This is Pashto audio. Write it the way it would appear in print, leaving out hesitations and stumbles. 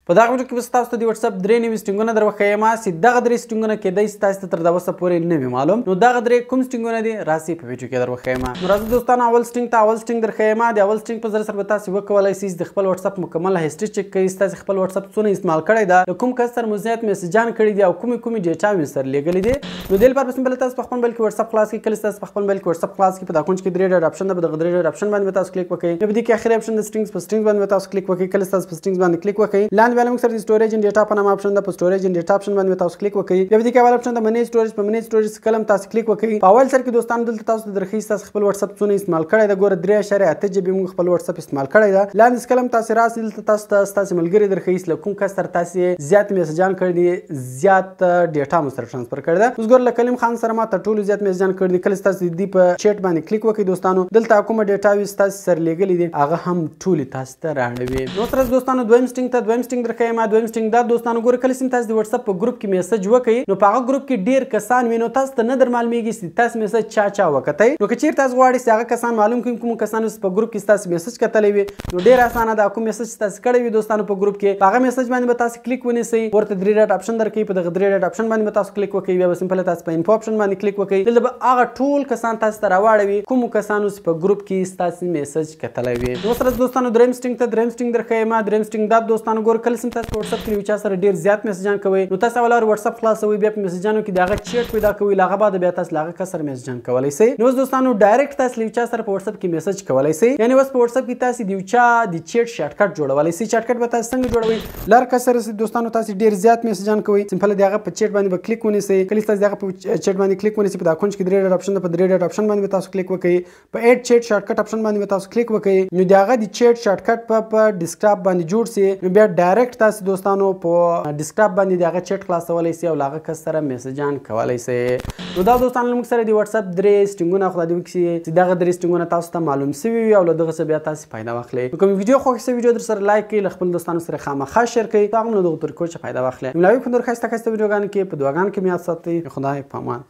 په دغه ویډیو کې به تاسو ته د واتس اپ درې نوي سټینګونه در وښیم چې دغه درې سټینګونه کېدای شي تاسو ته تر دا اوسه پورې نه وي معلوم. نو دغه درې کوم سټینګونه دي راسي په ویډیو کې در وښیم. نو راځئ دوستانو اول سټینګ ته اول سټینګ در ښیم. د اول سټینګ په ذریعه سره به تاسو وکولای شئ د خپل واتس اپ مکمل هیسټري چک کړئ، تاسو خپل واتس اپ څونه استعمال کړی ده، له کوم کس سره مو زیات میسجان کړي دي او کومې کومې ډیټا مې سره لېږلې دي. نو دې لپاره به سمپل تاسو په خپل موبایل کې واتس اپ خلاص کړئ. کله تاسو په خپل موبایل کې واتس اپ خلاص کړئ، په دا کونج کې درې ډاټ اپشن ده، په دغه درې ډاټ اپشن باندې به تاسو کلیک وکړئ. نو په دې کې اخري اپشن د سټینګز، په سټینګز باندې به تاسو کلیک وکړئ. کله تاسو په سټینګز باندې کلیک وکړئ، لاندې بیا موږ سره د سټوریج انډ ډیټا په نامه اپشن ده، په سټوریج انډ ډیټا اپشن باندې تاسو کلیک وکړئ. بیا په دې کې اول اپشن د منیج سټوریج، په منیج سټوریج کلم تاسو کلیک وکړئ. په اول سر کې دوستانو دلته تاسو د درخې تاسو خپل واتس اپ څونه استعمال کړی ده، ګوره 3.8 جی بي موږ خپل واتس اپ استعمال کړی ده. لاندې کلم تاسو راسئ، دلته تاسو ته ستاسو ملګري درخې له کوم کس سره تاسو زیات میسجان کړي دي، زیات ډیټا مو سره ټرانسفر کړی ده. اوس ګوره له کلیم خان سره ما تر ټولو زیات میسجان کړي دي. کله تاسو د دې په چیټ باندې کلیک وکړئ دوستانو، دلته کومه ډیټا وي تاسو سره لېږلې دي هغه هم ټولې تاسو ته راړوي. نو تر دوستانو دویم سټینګ ته دویم سټینګ درښیم. دویم سټینګ دا دوستانو ګوره کله چې تاسو د واتس اپ په ګروپ کې میسج وکړئ، نو په هغه ګروپ کې ډیر کسان وي، نو تاسو ته نه در معلومیږي چې تاسو میسج چا چا وکتئ. نو که چیرې تاسو غواړئ چې هغه کسان معلوم کړئ کوم کسانو چې په ګروپ کې تاسو میسج کتلی وي، نو ډیر اسانه ده. کوم میسج تاسو کړی وي دوستانو په ګروپ کې، په هغه میسج باندې به تاسو کلیک ونیسئ، ورته درې ډاټ اپشن درکوي، په دغه درې ډاټ اپشن باندې به تاسو کلیک وکړئ. بیا به سمپل تاسو په انفو اپشن باندې کلیک وکړئ، دلته به هغه ټول کسان تاسو ته راواړوي کوم کسانو چې په ګروپ کې تاسو میسج کتلی وي. نو سره دوستانو دریم سټینګ ته دریم سټینګ درښیم. دریم سټینګ دا دوستانو ګوره کله چې تاسو په واتس اپ کې یو چا سره ډیر زیات میسجان کوئ، نو تاسو اول واتس اپ خلاصوئ، بیا په میسجانو کې د هغه چیټ پیدا کوئ، له هغه بعد بیا تاسو له هغه کس سره میسجان کولی شئ. نو اوس دوستانو ډایرکټ تاسو له یو چا سره په واتس اپ کې میسج کولی شئ، یعنې اوس په واتس اپ کې تاسو د یو چا د چیټ شارټکټ جوړولی شئ. شارټکټ به تاسو څنګه جوړوئ؟ لار کس سره دوستانو تاسو ډیر زیات میسجان کوئ، سمپل د هغه په چیټ باندې به کلیک ونیسئ. کله تاسو د هغه په چیټ باندې کلیک ونیسئ، په دا کونج کې درې ډاټ اپشن ده، په درې ډاټ اپشن باندې به تاسو کلیک وکړئ، په اډ چیټ شارټکټ اپشن باندې به تاسو کلیک وکړئ. نو د هغه د چیټ شارټکټ په ډیسکټاپ باندې جوړ شي، نو بیا ډایرکټ تاسو دوستانو په ډیسکټاپ باندې د هغه چیټ خلاصولی شئ او له هغه کس سره میسجان کولی شئ. نو دا دوستانو له موږ سره د واتس اپ درې سټینګونه خدای دې وکړي چې دغه درې سټینګونه تاسو ته معلوم شوي وي او له دغه څخه بیا تاسو فایده واخلئ. نو کوم ویډیو خوښ شي ویډیو در سره لایک کړئ، له خپل دوستانو سره خامخا شیر کړئ، هغه هم له دغو طریقو څخه فایده واخلئ. ملاوي په نور ښایسته ښایسته ویډیوګانو کې په دعاګانو کې مې یاد ساتئ. خدای په امان.